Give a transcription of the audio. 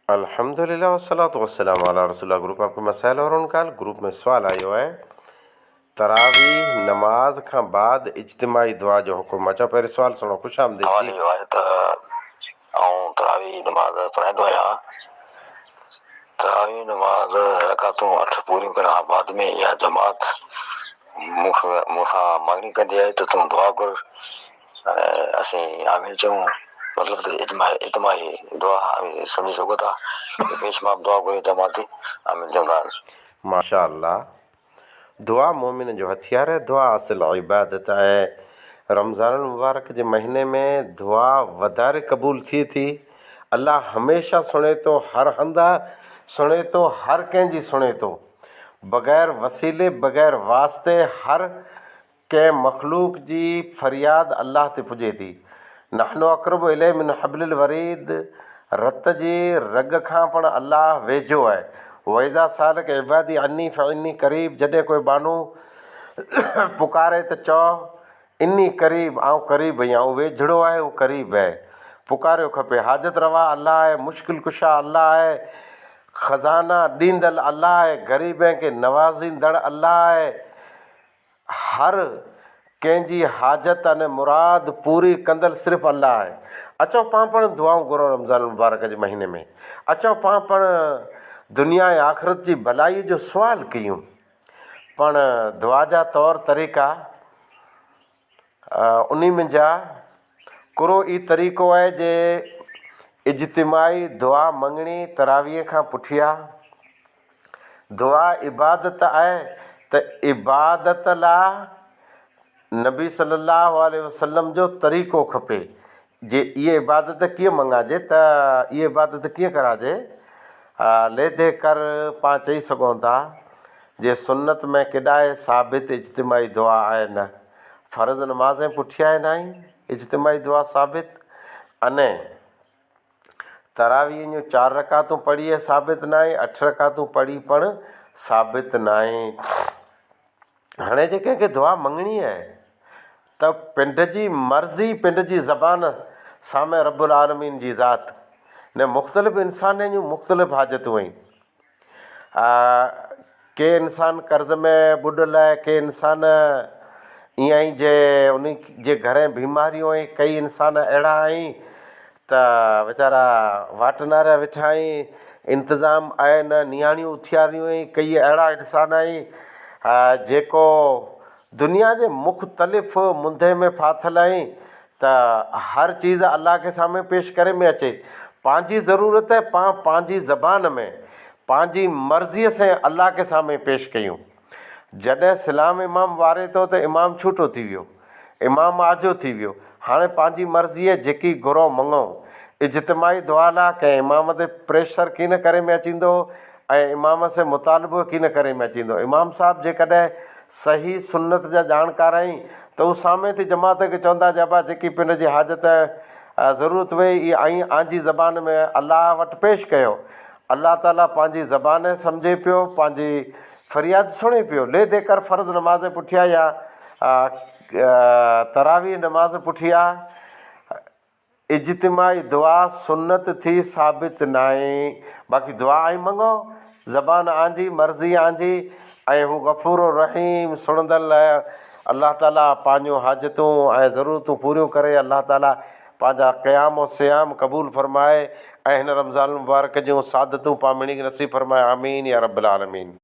الحمدلله والصلوة والسلام علي رسول الله گروپ آپ ڪي مسائل اور ان کا حل گروپ ۾ سوال آيو آهي تراويح نماز کان بعد اجتماعي دعا جو حڪم اچو پهريون سوال سڻو خوش آمديد سوال جي. اهو آهي ته آئون تراويح نماز پڙهائيندو آهيان تراويح نماز رڪعتون اٺ پوريون ڪرڻ کان بعد ۾ اها جماعت مون کان مڱڻي ڪندي آهي ته تون دعا گهر ۽ اسين آمين چئون مطلب ته اجماعي اجتماعي دعا اوهين سمجهي سگهو ٿا ته پيش امام دعا گهري جماعت آمين چوندا آهن. ماشاء الله دعا مومن جو هٿيار آهي دعا اصل عبادت آهي رمضان المبارڪ جي مهيني ۾ دعا وڌاري قبول ٿئي ٿي الله هميشه سڻي ٿو هر هنڌ سڻي ٿو هر ڪنهن جي سڻي ٿو بغير وسيلي بغير واسطي هر ڪنهن مخلوق جي فرياد الله تي پڄي ٿي. نحن اقرب اليه من حبل الوريد رت جي رڳ کان پڻ الله ويجهو آهي. واذا سالک عبادي عني فاني قريب جڏهن ڪوئي ٻانهو پڪاري ته چئو اني قريب آئون قريب آهيان اهو ويجهڙو آهي اهو قريب آهي. پڪاريو کپي. حاجت روا الله آهي، مشڪل ڪشا الله آهي، خزانا ڏيندل الله آهي، غريبين کي نوازيندڙ الله آهي. هر ڪنهن جي حاجت ۽ مراد پوري ڪندڙ صرف الله آهي. اچو پان پڻ دعائون گهرون رمضان المبارڪ جي مهيني ۾ اچو پان پڻ دنيا ۽ آخرت جي ڀلائي جو سوال ڪيون. پڻ دعا جا طور طريقا انهي منجها ڪرو ئي طريقو آهي جي اجتماعي دعا مڱڻي تراويح کان پٺيا دعا عبادت آهي ته عبادت لا نبي صلي الله عليه وسلم جو طريقو کپي جي اي عبادت ڪيئن مڱاجي ته اي عبادت ڪيئن ڪراجي ليڌي ڪر پان چئي سگهون ٿا جي سنت ۾ ڪيڏاهي ثابت اجتماعي دعا آهي نه فرض نمازين پٺيان آهي ناهي اجتماعي دعا ثابت اني تراويح جون چار رڪعتون پڙهي ثابت ناهي اٺ رڪعتون پڙهي پڻ ثابت ناهي هاڻي جي ڪنهن کي دعا مڱڻي آهي ته پنڊ جي مرضي پنڊ جي زبان سامهن رب العالمين جي ذات نه مختلف انسانن جون مختلف حاجتون آهن ڪي انسان قرض ۾ ٻڏل آهي ڪي انسان ائين آهن جي ان جي گهر ۾ بيماريون آهن ڪئي انسان اهڙا آهن ته ويچارا واٽ ناريا ويٺا آهن انتظام آهي نه نياڻيون اٿياريون آهن ڪئي اهڙا انسان آهن جيڪو دنيا جي مختلف منڌي ۾ ڦاٿل آهن ته هر چيز الله کي سامهون پيش ڪري ۾ اچي پنهنجي ضرورت پان پنهنجي زبان ۾ پنهنجي مرضي سين الله کي سامهون پيش ڪيون جڏهن سلام امام واري ٿو ته امام ڇوٽو ٿي ويو امام آجو ٿي ويو هاڻي پنهنجي مرضيء جيڪي گهرو مڱو. اجتماعي دعا لا ڪنهن امام تي پريشر ڪين ڪري ۾ اچيندو ۽ امام سين مطالبو ڪين ڪري ۾ اچيندو. امام صاحب جيڪڏهن صحيح سنت جا ڄاڻڪار آهين ته هو سامهين ٿي جماعت کي چوندا جي ابا جيڪي پنڊ جي حاجت ۽ ضرورت وئي اها آئين آنجي زبان ۾ الله وٽ پيش ڪيو. الله تعالي پنهنجي زبان سمجهي پيو پنهنجي فرياد سڻي پيو. لي the ڪر فرض نماز پٺيان يا تراويح نماز پٺيان اجتماعي دعا سنت ٿي ثابت ناهي باقي دعا آئين مڱو زبان آنجي مرضي آنجي ۽ هو غفور الرحيم سڻندل الله تعالي پنهنجون حاجتون ۽ ضرورتون پوريون ڪري الله تعالي پنهنجا قيام و صيام قبول فرمائي ۽ هن رمضان المبارڪ جون سعادتون پامڻي کي نصيب فرمائي آمين يا رب العالمين.